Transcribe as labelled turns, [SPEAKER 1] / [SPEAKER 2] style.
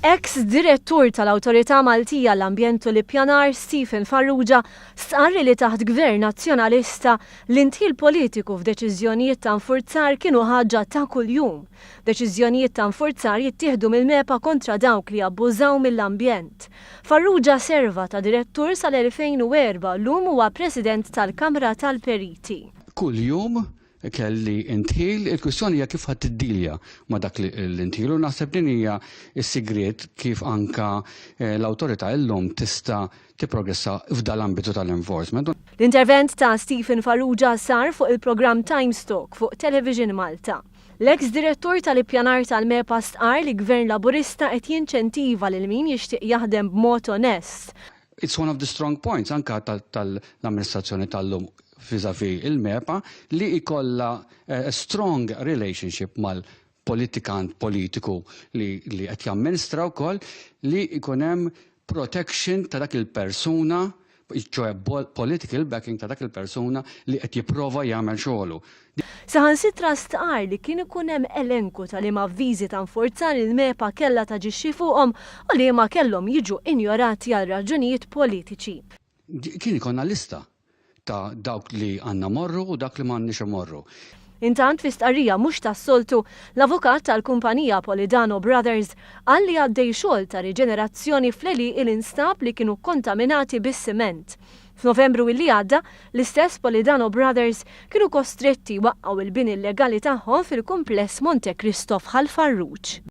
[SPEAKER 1] Eks Direttur tal-Awtorità Maltija għall-Ambjent u l-Ippjanar Stephen Farrugia stqarr li taħt Gvern Nazzjonalista l-indħil politiku f'deċiżjonijiet ta' nfurzar kienu ħaġa ta' kuljum. Deċiżjonijiet ta' nfurzar jittieħdu mill-MEPA kontra dawk li jabbużaw mill-ambjent. Farrugia serva ta' direttur sal-2004 llum huwa President tal-Kamra tal-Periti.
[SPEAKER 2] Kuljum kelli indħil, il-kwistjoni hija kif ħadd tiddilja ma' dak l-indħil u naħseb din hija s-sigriet kif anka eh, l-awtorità illum tista' tipprogressa f'dal-ambitu tal-enforcement.
[SPEAKER 1] L-intervent ta' Stephen Farrugia sar fuq il-programm Times Talk fuq Television Malta. L-eks direttur tal-ippjanar tal-MEPA stqarr li Gvern Laburista qed jinċentiva lil min jixtieq jaħdem b'mod onest.
[SPEAKER 2] It's one of the strong points anka tal-amministrazzjoni tal-lum vis-a-vis il-MEPA li ikolla eh, a strong relationship mal-politikant politiku li qed jamministra wkoll li jkun hemm protection ta' dak il-persuna, ċoè political backing ta' dak il-persuna li qed jipprova jagħmel xogħlu.
[SPEAKER 1] Saħansitra stqarr li kien ikun hemm elenku ta' liema avviżi ta' nfurzar il-MEPA kellha taġixxi fuqhom u liema kellhom jiġu injorati għal raġunijiet politiċi.
[SPEAKER 2] Kien ikollna lista ta' dawk li għandna morru u dak li m'għandniex imorru.
[SPEAKER 1] Intant fi stqarrija mhux tas-soltu, l-avukat tal-kumpanija Polidano Brothers qal li għaddej xogħol ta' riġenerazzjoni fl-għelieqi li nstab li kienu kontaminati bis-siment. F'Novembru illi għadda, l-istess Polidano Brothers kienu kostretti jwaqqgħu il-bini illegali tagħhom fil-kumpless Monte Cristo f'Ħal Farruġ.